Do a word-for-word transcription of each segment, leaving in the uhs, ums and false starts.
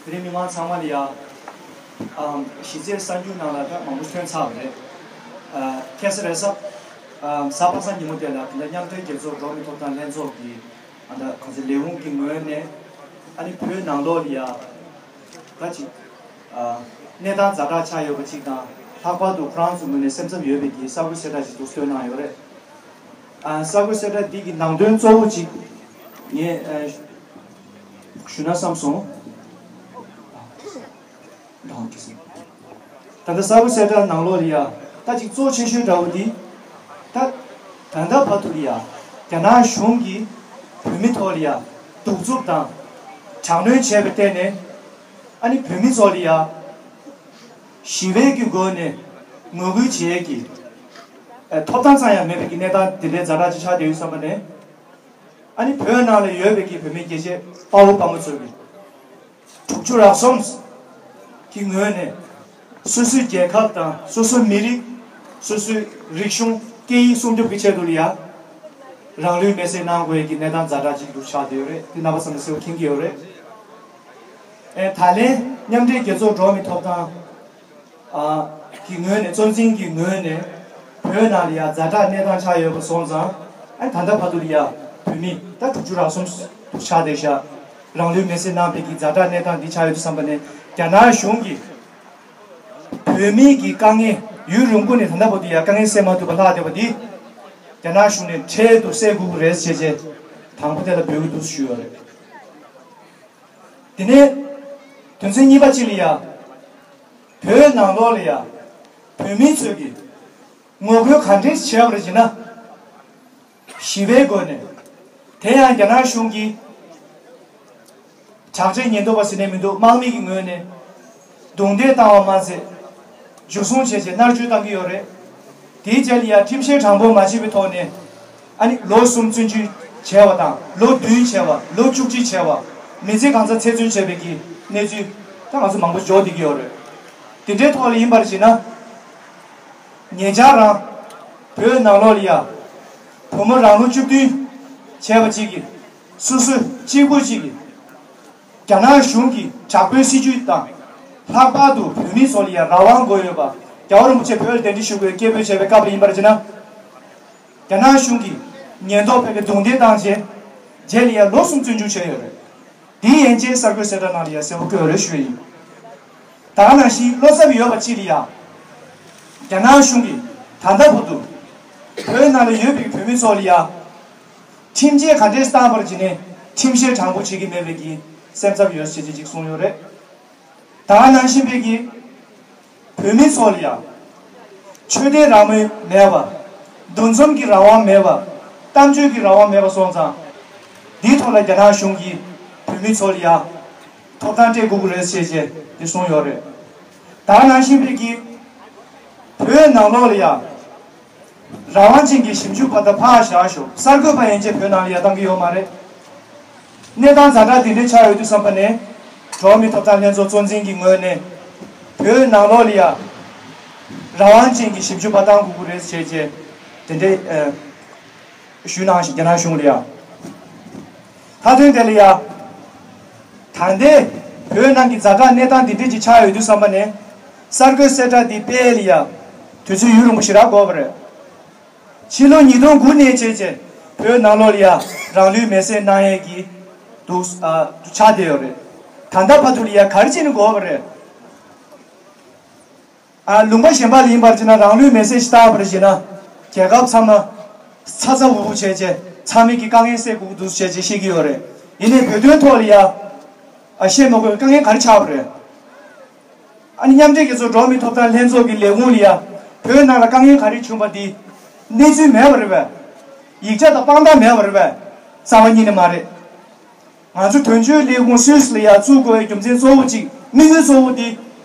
བོད་རིགས་མི་མང་ཚང་མ་ལ་ཡ། ཨམ། གཞི་རྩའི་གསར་འགྱུར་ནང་ལ་ད་མང་པོ་ཐོན་ཚར་བ་རེད། ཨ། ཁ་སང་རེས་གཟའ། ཨམ། གཟའ་པ་སངས་ཉིན་མོ་དེ་ལ་དེ་འདྲ་མཉམ་འབྲེལ་རྒྱལ་ཚོགས་འགྲོ་བ་མིའི་ཐོབ་ཐང་ལྷན་ཚོགས་ཀྱི། ཨ། ད་གང་ཟེར། ལས་ཁུངས་ཀྱི་ངོས་ནས། ཨ་ནི་བོད་ནང་ལོགས་ལ་ཡ། ད་ཅིག་ཨ། གནས་སྟངས་ཛ་དྲག་ཆགས་ཡོད་པ་ཅིག་དང་། ལྷག་པར་དུ་ཁོ་རང་ཚོའི་ངོས་ནས་སེམས་འཚབ་ཡོད་པའི་གི་གསར་འགོད་གསལ་བསྒྲགས་ཅིག་འདུག་སེ་བཏོན་གནང་ཡོད་རེད། ཨ། གསར་འགོད་གསལ་བསྒྲགས་འདི་གི་ནང་དོན་གཙོ་བོ་ཅིག་ངས། ཨ། ཞུ་ན་བསམ་སོང་། ད་ལྟ་གསར་འགོད་གསལ་བསྒྲགས་ནང་ལོགས་ལ་ཡ། ད་ཅིག་གཙོ་ཆེ་ཤོས་འདྲ་བོ་འདི། ད། ད་ལྟ་བར་དུ་ལ་ཡ། རྒྱ་ནག་གཞུང་གིས་བོད་མི་ཐོག་ལ་ཡ། གདུག་རྩུབ་དང་། དྲག་གནོན་བྱས་པའི་སྟེང་ནས། ཨ་ནི་བོད་མི་ཚོ་ལ་ཡ། ཞི་བའི་གི་སྒོ་ནས་ངོ་རྒོལ་བྱེད་ཀྱི། ཨ། ཐོབ་ཐང་ཙམ་ཡང་མེད་པའི་གི་གནས་སྟངས་འདི་འདྲའི་ཛ་དྲག་ཅིག་ཆགས་བསྡད་ཡོད་བསམ་པ་ནས། ཨ་ནི་བོད་ནང་ལ་ཡོད་པའི་གི་བོད་མི་རྒྱལ་གཅེས་དཔའ་བོ་དཔའ་མོ་ཚོས་གི། དྲུག་ཅུ་རེ་གསུམ་གི་ངོས་ནས། སོ་སོའི་རྒྱལ་ཁབ་དང་། སོ་སོའི་མི་རིགས། སོ་སོའི་རིག་གཞུང་། སྐད་ཡིག་སྲུང་སྐྱོབ་ཀྱི་ཆེད་དུ་ལ་ཡ། རང་ལུས་མེར་སྲེག་གནང་དགོས་ཀྱི་གནས་སྟངས་ཛ་དྲག་ཅིག་ཏུ་ཆགས་བསྡད་ཡོད་རེད། དེ་རྣམ་པ་ཚང་མས་གསལ་པོ་མཁྱེན་གྱི་ཡོད་རེད། ཨེ། ད་ལན་མཉམ་འབྲེལ་རྒྱལ་ཚོགས་འགྲོ་བ་མིའི་ཐོབ་ཐང་། ཨ། གི་ངོས་ནས། གཙོ་འཛིན་གྱི་ངོས་ནས། བོད་ནང་ལ་ཡ་ཛ་དྲག་གནས་སྟངས་ཆགས་ཡོད་པ་སོང་ཙང་། ཨ། ད་ལྟ་བར་དུ་ལ་ཡ་བོད་མི་ད་དྲུག་ཅུ་རེ་གསུམ་ཆགས་བསྡད་ཤག་རང་ལུས་མེར་སྲེག་གནང་བའི་གི་ཛ་དྲག་གནས་སྟངས་འདི་ཆགས་ཡོད་དུས་ཙམ་པ་ནས། རྒྱ་ནག་གཞུང་གིས་བོད་མིའི་གི་དཀའ་ངལ། ཡུན་རིང་པོ་ནས་ད་ལྟ་བར་དུ་ཡ་དཀའ་ངལ་སེལ་མ་ཐུབ་པ་ལྷག་བསྡད་པ་འདི། རྒྱ་ནག་གཞུང་ནས་འཕྲལ་དུ་སེལ་དགོས་ཀྱི་རེད་ཟེར་བྱས། དང་པོ་དེ་ལ་འབོད་ཀྱི་འདུག་ཞུས་ཡོད་རེད། དེ་ནས་དོན་ཚན་གཉིས་པ་གཅིག་ལ་ཡ། བོད་ནང་ལོགས་ལ་ཡ། བོད་མི་ཚོས་ཀྱི་ངོ་རྒོལ་ག་འདྲས་བྱས་པ་རེད་ཅེ་ན། ཞི་བའི་སྒོ་ནས། དེ་ཡང་རྒྱ་ནག་གཞུང་གིས་དྲག་ཆས་ཉེན་རྟོག་པ་ཟེར་ནས་མི་འདུག་དམག་མི་གི་ངོས་ནས་རྡུང་རྡེག་བཏང་བ་མ་ཟད། འཇུ་བཟུང་བྱས་བྱས་མནར་གཅོད་བཏང་གི་ཡོད་རེད། དེའི་རྗེས་ལ་ཡ་ཁྲིམས་བཤེར་དྲང་པོ་མ་བྱས་པའི་ཐོག་ནས། ཨ་ནི་ལོ་གསུམ་བཙོན་འཇུག་བྱས་པ་དང་། ལོ་བདུན་བྱས་པ། ལོ་བཅུ་གཅིག་བྱས་པ། མི་ཚེ་གང་ས་ཚེ་བཙོན་བྱས་པའི་གི་གནས་ཚུལ་ད་ང་ཚོ་མང་པོ་འབྱོར་བསྡད་ཀྱི་ཡོད་རེད། དེ་འདྲའི་ཐོག་ལ་ཡིན་པར་བྱས་ན། ཉེ་ཆར་རང་བོད་ནང་ལོགས་ལ་ཡ། བུ་མོ་རང་ལོ་བཅུ་བདུན་བྱས་པ་གཅིག་གིས། སོ་སོ་གཅིག་པུ་གཅིག་གིས། རྒྱ་ནག་གཞུང་གི་དྲག་པོའི་སྲིད་བྱུས་དང་། ལྷག་པར་དུ་བོད་མི་ཚོ་ལ་ཡ་རང་དབང་དགོས་ཡོད་པ། རྒྱལ་བ་རིན་པོ་ཆེ་བོད་ལ་གདན་འདྲེན་ཞུ་དགོས་སྐད་འབོད་བྱས་པའི་སྐབས་ལ་ཡིན་པར་བྱས་ན། རྒྱ་ནག་གཞུང་གིས་ཉེན་རྟོག་པས་རྡུང་རྡེག་བཏང་རྗེས། རྗེས་ལ་ཡ་ལོ་གསུམ་བཙོན་འཇུག་བྱས་ཡོད་རེད། དེའི་ཡན་ཆད་གསར་འགོད་གསལ་བསྒྲགས་ནང་ལ་ཡ་གསལ་པོ་བཀོད་ཡོད་རེད་ཞུ་ཡ་ཡིན། ད་ག་ནང་བཞིན་བློ་འཚབ་ཡོད་པ་གཅིག་ལ་ཡ། རྒྱ་ནག་གཞུང་གིས་ད་ལྟ་བར་དུ་བོད་ནང་ལ་ཡོད་པའི་བོད་མི་ཚོ་ལ་ཡ། ཁྲིམས་ཆད་ག་འདྲས་བཏང་བར་བྱས་ནས་ཁྲིམས་བཤེར་དྲང་པོ་བྱེད་ཀྱི་མེད་པའི་གི་སེམས་འཚབ་ཡོད་ཟེར་གྱི་ཅིག་གསུངས་ཡོད་རེད། ད་ག་ནང་བཞིན་པའི་གི་བོད་མི་ཚོ་ལ་ཡ། ཆོས་དད་རང་མོས་མེད་པ། འདུ་འཛོམས་ཀྱི་རང་དབང་མེད་པ། གཏམ་བརྗོད་ཀྱི་རང་དབང་མེད་པ་སོང་ཙང་། འདིའི་ཐོག་ལ་རྒྱ་ནག་གཞུང་གིས་བོད་མི་ཚོ་ལ་ཡ། ཐོབ་ཐང་སྤྲད་དགོས་ཀྱི་རེད་ཟེར་བྱས་དེ་གསུངས་ཡོད་རེད། ད་ག་ནང་བཞིན་པའི་གི་བོད་ནང་ལོགས་ལ་ཡ། རང་དབང་ཅན་གྱི་ཞིབ་འཇུག་པ་དང་ཕར་བཞག་ཞོག་གསར་འགོད་པ་ཡན་ཆད་བོད་ནང་ལ་ཡ་བཏང་གི་ཡོད་མ་རེད། གནས་སྟངས་ཛ་དྲག་འདི་འདྲའི་ཆགས་ཡོད་དུས་ཙམ་པ་ནས། འགྲོ་བ་མིའི་ཐོབ་ཐང་ལྷན་ཚོགས་གཙོ་འཛིན་གྱི་ངོས་ནས། བོད་ནང་ལོགས་ལ་ཡ། རང་དབང་ཅན་གྱི་ཞིབ་འཇུག་པ་བཏང་དགོས་ཀྱི་རེད་ཟེར་བྱས། དེ་འདྲའི་ཨ། ཞུས་གནང་ཞིང་། རྒྱ་ནག་གཞུང་ལ་ཡ། མཐའ་དོན་དེ་ལ་ཡ། ད་ལྟའི་བོད་ནང་གི་ཛ་དྲག་གནས་སྟངས་འདི་འདྲ་ཅིག་ཆགས་ཡོད་དུས་ཙམ་པ་ནས། གསར་འགོད་གསལ་བསྒྲགས་འདི་སྤེལ་ཡ་ལ་ཡ། དུས་ཚོད་ཡུན་རིང་པོ་ཞེ་དྲག་འགོར་བ་རེད། ཕྱི་ལོ་ཉིས་སྟོང་དགུ་ནས་བྱས་བྱས་བོད་ནང་ལོགས་ལ་ཡ་རང་ལུས་མེར་སྲེག་གནང་ཡས་ཀྱི་འདུག་ཨ། ཆགས་བསྡད་ཡོད་རེད། ད་ལྟ་བར་དུ་ལ་ཡ་ག་རེ་བྱས་ནས་འགོར་བ་རེད། ཨ། ལུང་པ་གཞན་པ་ལ་ཡིན་པར་བྱས་ན། རང་ལུས་མེར་སྲེག་ཞིག་བཏང་བ་རེད་ཟེར་ན། རྒྱལ་ཁབ་ཚང་མ་ཚ་ཚ་འུར་འུར་བྱས་བྱས། ཚང་མས་ཀྱི་དཀའ་ངལ་སེལ་དགོས་ཀྱི་འདུག་ཟེར་བྱས་བཤད་ཀྱི་ཡོད་རེད། ཡིན་ནའི་བོད་དོན་ཐོག་ལ་ཡ། ཨ། བཤད་མ་དགོས་པའི་དཀའ་ངལ་ག་རེ་ཆགས་པ་རེད། ཨ་ནི་མཉམ་འབྲེལ་རྒྱལ་ཚོགས་འགྲོ་བ་མིའི་ཐོབ་ཐང་ལྷན་ཚོགས་ཀྱི་ལས་ཁུངས་ལ་ཡ། བོད་ནང་ལ་དཀའ་ངལ་ག་རེ་བྱུང་བ་འདི་གནས་ཚུལ་མེད་པ་རེད་པས། ཡིག་ཆ་དང་དཔང་རྟགས་མེད་པ་རེད་པས། རྩ་བ་ཉིད་ནས་མ་རེད། ང་ཚོ་དོན་གཅོད་ལས་ཁུངས་སུད་སི་ལ་ཡ་བཙུགས་དགོས་པའི་རྒྱུ་མཚན་གཙོ་བོ་གཅིག་དམིགས་ཡུལ་གཙོ་བོ་འདི།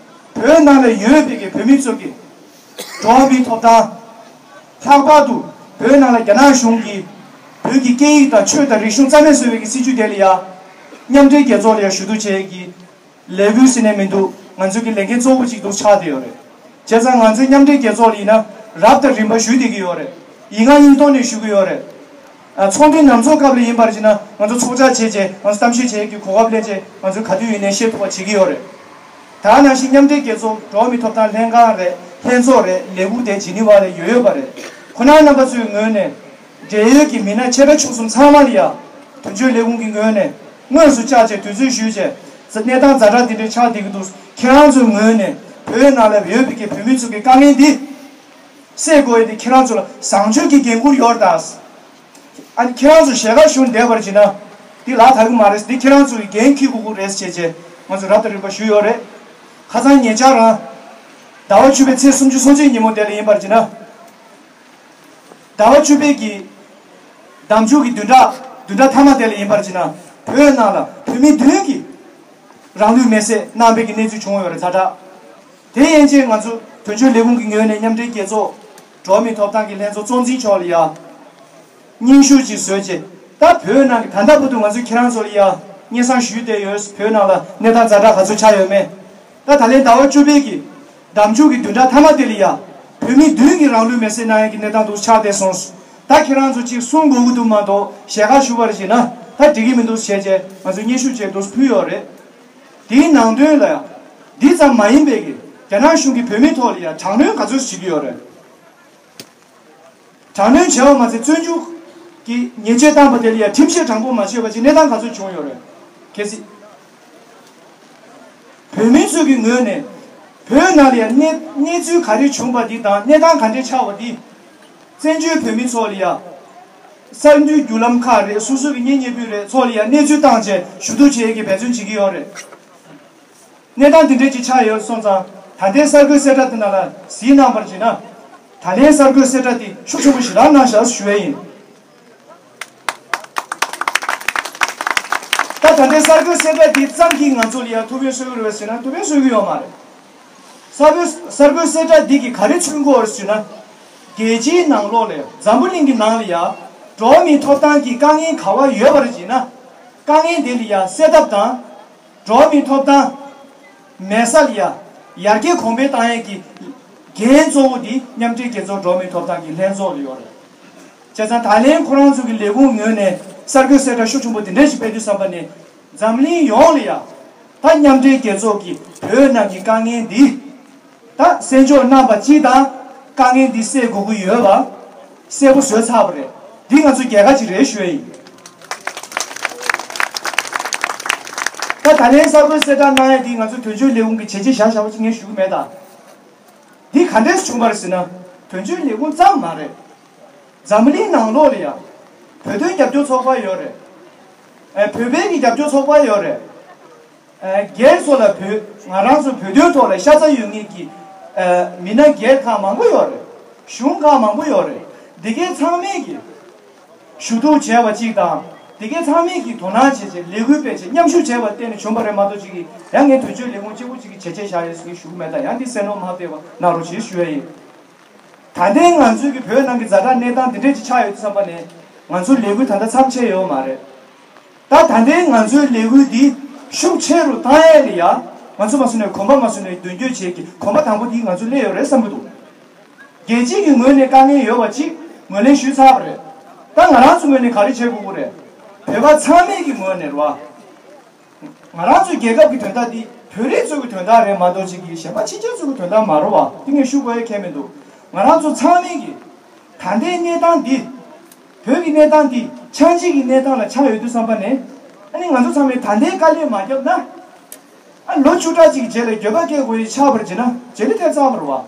བོད་ནང་ལ་ཡོད་པའི་གི་བོད་མི་ཚོ་གི་འགྲོ་བ་མིའི་ཐོབ་ཐང་། ལྷག་པར་དུ་བོད་ནང་ལ་རྒྱ་ནག་གཞུང་གིས་བོད་ཀྱི་སྐད་ཡིག་དང་ཆོས་དང་རིག་གཞུང་རྩ་མེད་བཟོ་བའི་གི་སྲིད་བྱུས་དེ་ལ་ཡ། མཉམ་འབྲེལ་རྒྱལ་ཚོགས་ལ་ཡ་ཞུ་གཏུག་བྱེད་ཀྱི་ལས་འགུལ་ཟེར་ནས་མི་འདུག་ང་ཚོའི་གི་ལས་འགན་གཙོ་བོ་གཅིག་འདུག་ཆགས་བསྡད་ཡོད་རེད། བྱས་ཙང་ང་ཚོའི་མཉམ་འབྲེལ་རྒྱལ་ཚོགས་ལ་ཡིན་ན་རབ་དང་རིམ་པ་ཞུ་བསྡད་ཀྱི་ཡོད་རེད། ཡིག་ངག་དབྱིངས་ཐོག་ནས་ཞུ་གི་ཡོད་རེད། ཚོགས་འདུའི་ནང་ཚོགས་སྐབས་ལ་ཡིན་པར་བྱས་ན་ང་ཚོ་ཚོགས་བཅར་བྱས་རྗེས་ང་ཚོ་གཏམ་བཤད་བྱེད་ཀྱི་གོ་སྐབས་ལེན་རྗེས་ང་ཚོ་ག་དུས་ཡིན་ནའི་བཤད་ཐུབ་པ་བྱེད་ཀྱི་ཡོད་རེད། ད་ནང་བཞིན་མཉམ་འབྲེལ་རྒྱལ་ཚོགས་འགྲོ་བ་མིའི་ཐོབ་ཐང་ལྷན་ཁང་རེད། ལྷན་ཚོགས་རེད། ལས་ཁུངས་དེ་ཇི་ནི་ཝ་ལ་ཡོད་ཡོད་པ་རེད། ཁོང་རྣམ་པ་ཚོའི་ངོས་ནས་འབྲེལ་ཡོད་ཀྱི་མི་སྣ་ཆེ་ཕྲ་ཆུང་གསུམ་ཚང་མ་ལ་ཡ་དོན་གཅོད་ལས་ཁུངས་ཀྱི་ངོས་ནས་དངོས་སུ་བཅར་བྱས་དུས་ཚོད་ཞུས་བྱས་གནས་སྟངས་ཛ་དྲག་འདི་འདྲའི་ཆགས་བསྡད་ཀྱི་འདུག་ཁྱེད་རང་ཚོའི་ངོས་ནས་བོད་ནང་ལ་ཡོད་པའི་གི་བོད་མི་ཚོ་གི་དཀའ་ངལ་འདི་སེལ་དགོས་ཡ་དེ་ཁྱེད་རང་ཚོ་ལ་བཟང་སྤྱོད་ཀྱི་འགན་ཁུར་ཡོད་རེད་ད། ཨ་ནི་ཁྱེད་རང་ཚོ་ཞལ་ཁ་ཞུ་བསྡད་པར་བྱེད་ན་འདི་ལག་ཐག་གི་མ་རེད། འདི་ཁྱེད་རང་ཚོ་གི་འགན་འཁྱེར་དགོས་ཀྱི་རེད་ཟེར་བྱས་ང་ཚོ་རབ་དང་རིམ་པ་ཞུས་ཡོད་རེད། ཁ་སང་ཉེ་ཆར་རང་ཟླ་བ་བཅུ་པའི་ཚེས་སུམ་ཅུ་སོ་གཅིག་ཉིན་མོ་དེ་ལ་ཡིན་པར་བྱེད་ན། ཟླ་བ་བཅུ་པའི་གི་ཟླ་མཇུག་གི་བདུན་ཕྲག་བདུན་ཕྲག་མཐའ་མ་དེ་ལ་ཡིན་པར་བྱེད་ན་བོད་ནང་ལ་བོད་མི་བདུན་གྱིས་རང་ལུས་མེར་སྲེག་གནང་པའི་གི་གནས་ཚུལ་བྱུང་ཡོད་རེད་ཛ་དྲག་དེ་ཡན་ཆད་ང་ཚོ་དོན་གཅོད་ལས་ཁུངས་ཀྱི་ངོས་ནས་མཉམ་འབྲེལ་རྒྱལ་ཚོགས་འགྲོ་བ་མིའི་ཐོབ་ཐང་གི་ལྷན་ཚོགས་གཙོ་འཛིན་མཆོག་ལ་ཡ་སྙན་ཞུ་ཅིག་བཟོས་རྗེས་ད་བོད་ནང་གི་ད་ལྟ་བར་དུ་ང་ཚོས་ཁྱེད་རང་ཚོ་ལ་ཡ་སྙན་སེང་ཞུས་བསྡད་ཡོད། བོད་ནང་ལ་གནས་སྟངས་ཛ་དྲག་ག་ཚོད་ཆགས་ཡོད་མེད། ད་ད་ལན་ཟླ་བ་བཅུ་པའི་གི་ཟླ་མཇུག་གི་བདུན་ཕྲག་མཐའ་མ་དེ་ལ་ཡ་བོད་མི་བདུན་གྱིས་རང་ལུས་མེར་སྲེག་གནང་ཡ་གི་གནས་སྟངས་འདུག་ཆགས་བསྡད་སོང་། ད་ཁྱེད་རང་ཚོ་ཅིག་གསུང་དགོས་ཀྱི་འདུག་མ་གཏོགས་ཞལ་ཁ་ཞུ་བར་བྱེད་ན་ད་འགྲིག་གི་མི་འདུག་བྱས་རྗེས་ང་ཚོས་སྙན་ཞུ་བྱས་འདུག་ཕུལ་ཡོད་རེད། དེའི་ནང་དོན་ལ་ཡང་འདི་ཙམ་མ་ཡིན་པའི་གི་རྒྱ་ནག་གཞུང་གིས་བོད་མིའི་ཐོག་ལ་ཡང་དྲག་གནོན་ག་ཚོད་བྱེད་ཀྱི་ཡོད་རེད། དྲག་གནོན་བྱས་པ་མ་ཟད་བཙོན་འཇུག་གི་ཉེས་ཆད་བཏང་པ་དེ་ལ་ཡང་ཁྲིམས་བཤེར་དྲང་པོ་མ་བྱས་པ་ཅིག་གནས་སྟངས་ག་ཚོད་བྱུང་ཡོད་རེད། གལ་སྲིད་བོད་མི་ཚོ་གི་ངོས་ནས་བོད་ནང་ལ་ཡང་གནས་གནས་ཚུལ་ག་རེ་བྱུང་པ་འདི་དང་གནས་སྟངས་ག་འདྲས་ཆགས་པ་འདི་བཙན་བྱོལ་བོད་མི་ཚོ་ལ་ཡང་གསར་འགྱུར་བརྒྱུད་ལམ་ཁག་རེད། སོ་སོ་གི་གཉེན་ཉེ་སྤུན་རེད་ཚོ་ལ་ཡང་གནས་ཚུལ་བཏང་བྱས་ཞུ་གཏུག་བྱེད་ཡས་ཀྱི་འབད་བརྩོན་བྱེད་ཀྱི་ཡོད་རེད། གནས་སྟངས་འདི་འདྲས་ཅིག་ཆགས་ཡོད་སོང་ཙང་ད་ལྟའི་གསར་འགོད་གསལ་བསྒྲགས་འདི་ནང་ལ་གཟིགས་གནང་བར་བྱེད་ན། ད་ལན་གསར་འགོད་གསལ་བསྒྲགས་འདི་ཤུགས་ཆེན་པོ་ཞེ་དྲག་གནང་བཞག་ཞུ་ཡས་ཡིན། ད་ད་ལྟའི་གསར་འགོད་གསལ་བསྒྲགས་འདི་ཙམ་གྱིས་ང་ཚོ་ལ་ཡང་ཐུགས་ཕན་གསོས་ཀྱི་རེད་པས་ཟེར་ན་ཐུགས་ཕན་གསོས་ཀྱི་ཡོད་མ་རེད། གསར་འགོད་གསར་འགོད་གསལ་བསྒྲགས་འདི་གིས་ག་རེ་མཚོན་གྱི་ཡོད་རེད་ཟེར་ན། རྒྱལ་སྤྱིའི་ནང་ལོགས་ལ་འཛམ་བུ་གླིང་གི་ནང་ལ་ཡང་འགྲོ་བ་མིའི་ཐོབ་ཐང་གི་དཀའ་ངལ་ག་བ་ཡོད་པ་རེད་ཅེ་ན། དཀའ་ངལ་དེ་ལ་ཡང་སེལ་ཐབས་དང་། འགྲོ་བ་མིའི་ཐོབ་ཐང་མེད་ས་ལ་ཡ་ཡར་རྒྱས་གོང་འཕེལ་བཏང་ཡས་ཀྱི་འགན་གཙོ་བོ་འདི་མཉམ་འབྲེལ་རྒྱལ་ཚོགས་འགྲོ་བ་མིའི་ཐོབ་ཐང་གི་ལྷན་ཚོགས་ལ་ཡོད་རེད། བྱས་ཙང་ད་ལན་ཁོ་རང་ཚོ་གི་ལས་ཁུངས་ངོས་ནས་གསར་འགོད་གསལ་བསྒྲགས་ཤུགས་ཆེན་པོ་འདི་འདྲ་ཞིག་སྤེལ་དུས་ཙམ་པ་ནས་འཛམ་གླིང་ཡོངས་ལ་ཡ་ད་མཉམ་འབྲེལ་རྒྱལ་ཚོགས་ཀྱི་བོད་ནང་གི་དཀའ་ངལ་འདི་ད་གསན་འཇོག་གནང་བ་གཅིག་དང་དཀའ་ངལ་འདི་སེལ་དགོས་ཀྱི་ཡོད་པ། གསལ་པོ་བཟོས་ཚར་བ་རེད། འདི་ང་ཚོ་རྒྱལ་ཁ་ཅིག་རེད་ཞུ་ཡ་ཡིན། ད་ད་ལན་གསར་འགོད་གསལ་བསྒྲགས་གནང་ཡ་འདི་ང་ཚོ་དོན་གཅོད་ལས་ཁུངས་ཀྱི་བྱས་རྗེས་བཞག་བཞག་པ་ཅིག་ངས་ཞུ་གི་མེད་ད། འདི་ག་འདྲས་བྱུང་བ་རེད་ཟེར་ན། དོན་གཅོད་ལས་ཁུངས་ཙམ་མ་རེད། འཛམ་གླིང་ནང་ལོགས་ལ་ཡ། བོད་དོན་རྒྱབ་སྐྱོར་ཚོགས་པ་ཡོད་རེད། ཨ་བོད་པའི་གི་རྒྱབ་སྐྱོར་ཚོགས་པ་ཡོད་རེད། ཨ་སྒེར་སོགས་ལ་བོད་ང་རང་ཚོ་བོད་དོན་ཐོག་ལ་ཤ་ཚ་ཡོད་མཁན་གྱི་ཨ་མི་སྣ་སྒེར་ཁག་མང་པོ་ཡོད་རེད། གཞུང་ཁག་མང་པོ་ཡོད་རེད། འདི་གའི་ཚང་མས་ཀྱི་ཞུ་གཏུག་བྱས་པ་གཅིག་དང་། འདི་གའི་ཚང་མས་ཀྱི་དོ་སྣང་བྱས་བྱས་ལས་འགུལ་སྤེལ་བྱས་མཉམ་ཞུགས་བྱས་པ་བརྟེན་ནས་བྱུང་བ་རེད་མ་གཏོགས་གཅིག་གིས་ཡང་ངས་དོན་གཅོད་ལས་ཁུངས་གཅིག་པུ་གཅིག་གིས་བྱས་རྗེས་བཞག་ཡོད་ཟེར་ཞུ་གི་མེད། ད་ཡང་འདི་གསན་རོགས་མ་སྤེལ་བ་གནང་རོགས་ཞེས་ཞུ་ཡ་ཡིན། ད་ལྟའི་ང་ཚོའི་གི་བོད་ནང་གི་ཛ་དྲག་གནས་སྟངས་འདི་འདྲས་ཅིག་ཆགས་ཡོད་དུས་ཙམ་པ་ནས་ང་ཚོའི་ལས་འགུལ་ད་ལྟ་མཚམས་ཆད་ཡོད་མ་རེད། ད་ད་ལྟའི་ང་ཚོའི་ལས་འགུལ་འདི་ཤུགས་ཆེ་རུ་བཏང་ཡས་ལ་ཡ་ང་ཚོ་མ་སུ་ནས་གོམ་པ་མ་སུ་ནས་མདུན་སྐྱོད་བྱེད་ཀྱི་གོམ་པ་དང་པོ་འདི་ང་ཚོ་སླེབས་ཡོད་རེད་བསམ་གྱི་འདུག་རྒྱལ་སྤྱིའི་གི་ངོས་ནས་དཀའ་ངལ་ཡོད་པ་ཅིག་ངོས་ལེན་ཞུས་ཚར་བ་རེད། ད་ང་རང་ཚོའི་ངོས་ནས་ག་རེ་བྱེད་དགོས་ཀྱི་རེད། བོད་པ་ཚང་མའི་གི་ངོས་ནས་རེད་བ། ང་རང་ཚོའི་རྒྱལ་ཁབ་ཀྱི་དོན་དག་འདི་བོད་རིགས་ཚོ་གི་དོན་དག་རེད་མ་གཏོགས་ཅིག་གི་གཞན་པ་ཕྱི་རྒྱལ་ཚོ་གི་དོན་དག་མ་རེད་བ། འདི་ངས་ཞུ་དགོས་ཡ་ཁྱད་མི་འདུག་ང་རང་ཚོ་ཚང་མས་ཀྱི་ད་ལྟའི་གནས་སྟངས་འདི་བོད་ཀྱི་གནས་སྟངས་འདི་ཆགས་འཇིག་གི་གནས་སྟངས་ལ་ཆགས་ཡོད་དུས་ཙམ་པ་ནས་ཨ་ནི་ང་ཚོ་ཚང་མས་ད་ལྟའི་དཀའ་ལས་མ་བརྒྱབ་ན་ཨ་ལོ་བཅུ་ཕྲག་གཅིག་གི་རྗེས་ལ་འགྱོད་པ་སྐྱེ་དགོས་ཡ་ཆགས་པར་བྱས་ན་བྱེད་ལས་ཐེབས་ཚར་བ་རེད་བ།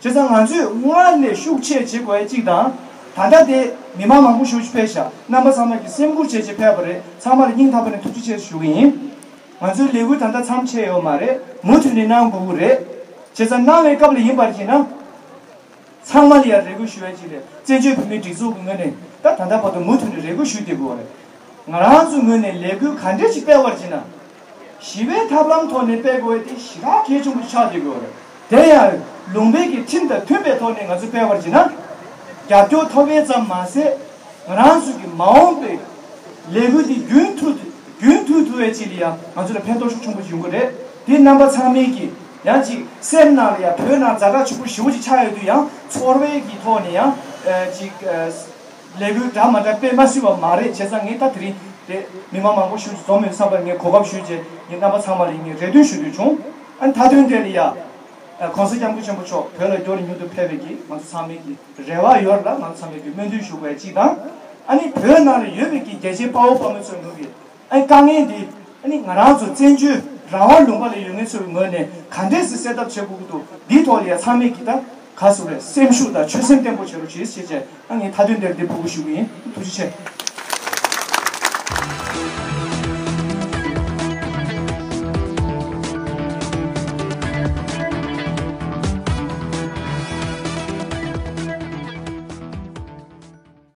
བྱས་ཙང་ང་ཚོས་སྔར་ལས་ཤུགས་ཆེ་བྱེད་དགོས་ཡ་གཅིག་དང་། ད་ལྟ་དེ་མི་མང་མང་པོ་ཞེ་པོ་ཅིག་ཕེབས་ཤག་རྣམ་པ་ཚང་མ་གིས་སེམས་ཁུར་བྱས་བྱས་ཕེབས་པ་རེད། ཚང་མ་ལ་སྙིང་ཐག་པ་ནས་ཐུགས་རྗེ་ཆེ་ཞུ་གི་ཡིན། ང་ཚོའི་ལས་འགུལ་ད་ལྟ་མཚམས་ཆད་ཡོད་མ་རེད། མུ་མཐུད་ནས་གནང་དགོས་ཀྱི་རེད། བྱས་ཙང་གནང་བའི་སྐབས་ལ་ཡིན་པར་བྱས་ན། ཚང་མ་ལ་ཡང་རེ་སྐུལ་ཞུ་ཡ་གཅིག་རེད། བཙན་བྱོལ་བོད་མིའི་སྒྲིག་འཛུགས་ཀྱི་ངོས་ནས་ད་ད་ལྟ་བར་དུ་མུ་མཐུད་ནས་རེ་སྐུལ་ཞུས་བསྡད་དགོས་པ་རེད། ང་རང་ཚོའི་ངོས་ནས་ལས་འགུལ་ག་འདྲས་ཞིག་སྤེལ་བར་བྱས་ན། ཞི་བའི་ཐབས་ལམ་ཐོག་ནས་སྤེལ་དགོས་ཡ་དེ་ཞེ་དྲག་གལ་ཆེན་པོ་ཆགས་བསྡད་དགོས་པ་རེད། དེ་ཡང་ལུང་པའི་གི་ཁྲིམས་དང་མཐུན་པའི་ཐོག་ནས་ང་ཚོས་སྤེལ་བར་བྱས་ན། རྒྱབ་སྐྱོར་ཐོབ་ཡས་ཙམ་མ་ཟད། ང་རང་ཚོ་གི་མ་འོངས་པའི་ལས་འགུལ་འདི་རྒྱུན་མཐུད་རྒྱུན་མཐུད་ཐུབ་པའི་ཆེད་ལ་ཡང་ང་ཚོ་ལ་ཕན་ཐོགས་ཤུགས་ཆེན་པོ་ཡོང་གི་རེད། དེ་རྣམ་པ་ཚང་མས་ཀྱི་ཡང་ཅིག་སེམས་ནང་ལ་ཡང་བོད་ནང་ཛ་དྲག་ཆེན་པོ་ཞེ་པོ་ཅིག་ཆགས་ཡོད་དུས་ཡང་ཚོར་བའི་གི་ཐོག་ནས་ཡང་ཅིག་ ལས་འགུལ་འདྲ་མ་འདྲ་སྤེལ་མ་སྲིད་པ་མ་རེད། བྱས་ཙང་ངས་ད་དེ་རིང་དེ་མི་མང་མང་པོ་ཞིག་འཛོམས་ཡོད་བསམ་པར་ངས་གོ་སྐབས་ཞུས་རྗེས་ངས་རྣམ་པ་ཚང་མ་ལ་ངས་རེ་འདུན་ཞུ་འདོད་བྱུང་། ཨ་ནི་མཐའ་དོན་དེ་ལ་ཡ། ཨ་༸གོང་ས་༸སྐྱབས་མགོན་ཆེན་པོ་མཆོག་བོད་ལ་མགྱོགས་ནས་མྱུར་དུ་ཕེབས་པའི་གི་ང་ཚོ་ཚང་མའི་གི་རེ་བ་ཡོད་ལ་ང་ཚོ་ཚང་མའི་གི་སྨོན་འདུན་ཞུ་དགོས་གཅིག་དང་། ཨ་ནི་བོད་ནང་ལ་ཡོད་པའི་གི་རྒྱལ་གཅེས་དཔའ་བོ་དཔའ་མོ་ཚོའི་ངོས་ཀྱི་ཨ་ནི་དཀའ་ངལ་འདི་ཨ་ནི་ང་རང་ཚོ་བཙན་བྱོལ་རང་དབང་ལུང་པ་ལ་ཡོད་མཁན་ཚོའི་ངོས་ནས་ག་འདྲས་སེ་སེལ་ཐབས་བྱེད་དགོས་ཀྱི་འདུག་འདིའི་ཐོག་ལ་ཡ་ཚང་མས་ཀྱི་ད་ག་ཟེར་རེད། སེམས་ཤུགས་དང་ཆོད་སེམས་བརྟན་པོ་བྱེད་རོགས་གྱིས་ཞེས་བྱས། ཨ་ངས་མཐའ་དོན་དེར་འདི་ཕུལ་དགོས་ཞུ་གི་ཡིན། ཐུགས་རྗེ་ཆེ།